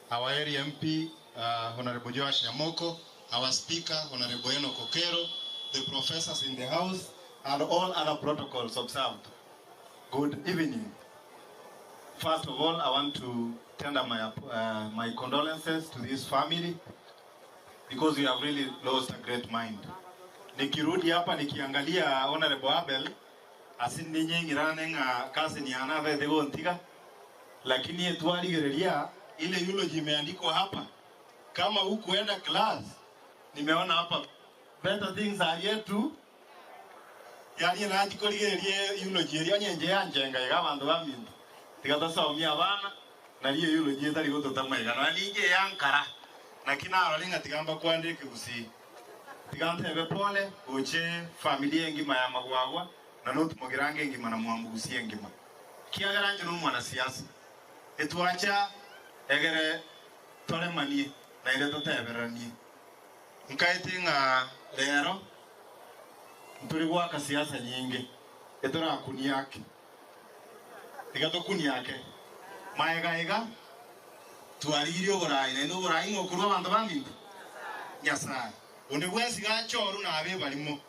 Our area MP, Honourable Joash Nyamoko, our Speaker, Honourable Enock Okero, the professors in the house, and all other protocols observed. Good evening. First of all, I want to tender my, my condolences to this family because we have really lost a great mind. Nikirudi hapa nikiangalia Honorable Abel ase ninye ng'irane ng'a cousin yane abete gontiga lakini etwarigereria ile eulogy imeandikwa hapa kama hukuenda class nimeona hapa better things are yet to Yaani nachia korigereria eulogy eria onye inche yanchenga iga abanto baminto tiga tosomie abana nario eulogy etari gototama iga nonya ninche eyankara naki narore ng'a tiga mbakwanere ekegusii tiga ntebe pole goche familia engima ya magwagwa na not mogirango engima na mwambugusi engima kiagera inche nomwanasiasa etwacha egere toremanie naende totebereranie nkaete ng'a rero Ntori goaka siasa nyinge, etorakunie ake. Tiga tokunie ake. Magega iga twarigirie oborai, naende oborai ng'a okorua abanto baminto? Nyasae. Onde bwensi gachorwe nabe ebarimo.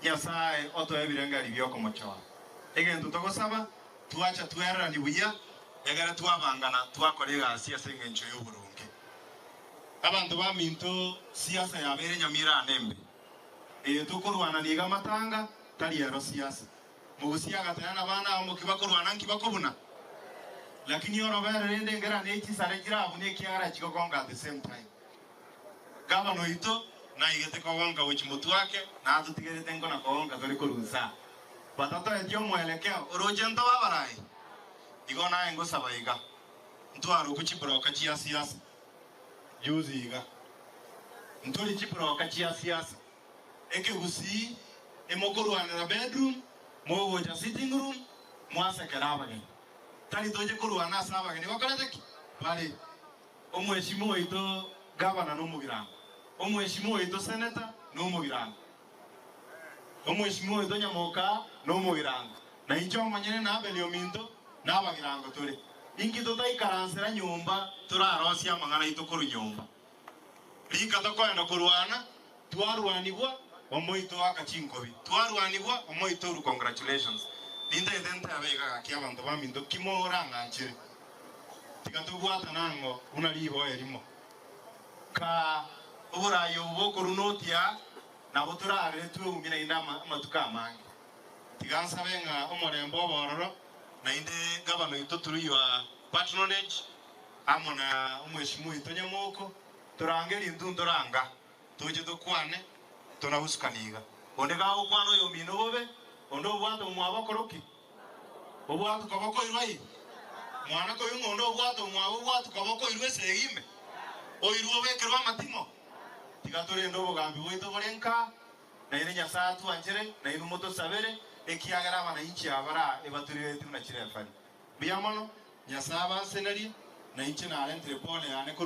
Nyasae otoe ebirengeri bi'okomochora. Egento togosaba, twacha twereranie buya, egere twabangana twakora egasi ase engencho y'oboronge. Abanto baminto, siasa yabeire nyamira ane embe. Eye tokorwana nigo amatanga, tari ero siasa. Mogusia agateba nabana abo moki bakorwana nki bakobuna? Lakini orobere rende engera ne chisare chirabune ekiagera chigokonga at the same time. Gavana oito naigete kogonka gochi motwe ake na atotigerete nkona kogonka tore korwa nsaa. Batatoeti omoelekeo oroche ntobe abarai? Igo naye ngosaba iga, ntwarokwe chibroka chia siasa. Juzi iga, ntori chibroka chia siasa, ekegusii emokorwanera bedroom, mogocha sitting room, mwasekera abageni. Tari toche korwana ase abageni bakorete ki? Bare. Omweshimiwa oito gavana nomogirango, omweshimiwa oito senator nomogirango, omweshimiwa oito nyamoka nomogirango, na inche omonyene na Abeli ominto Nabagirango tore. Inki totaikaransera nyomba torarosie amang'ana aito korwa nyomba? Rika tokoenda korwana, twarwanigwa, omoito oaka chinkobi, twarwanigwa, omoito orwa congratulations. Nintagete ntebe iga gaki abanto baminto ki morang'anchere? Tiga tobwatane ang'o buna riboa erimo. Kaa oborai obo bokorwa noti aa nabo torarere tweumie naende amatuko amange. Tiga nsabe ng'a omorembe obe ororo, naende gavana oito through your patronage amo na omweshimiwa oito Nyamoko, torange rinto ntoranga, toche tokwane tonagusukani iga. Onde gagokwana oyomino bobe, onde obwate omwabo okoroki? Obwate koba koirwa ii? Mwana koyio ng'a onde obwate omwabo obwate koba koirwa esegi ime, oirwe obekerwe amatimo? Tiga torende obogambi bwaito bore nka. Naende Nyasae atwanchere, na inwe motosabere, ekiagera abanainchi aba bara ebaturiretwe buna chirefari. Mbuya mono, Nyasae abansenerie, na inche narentire pole yane korwa.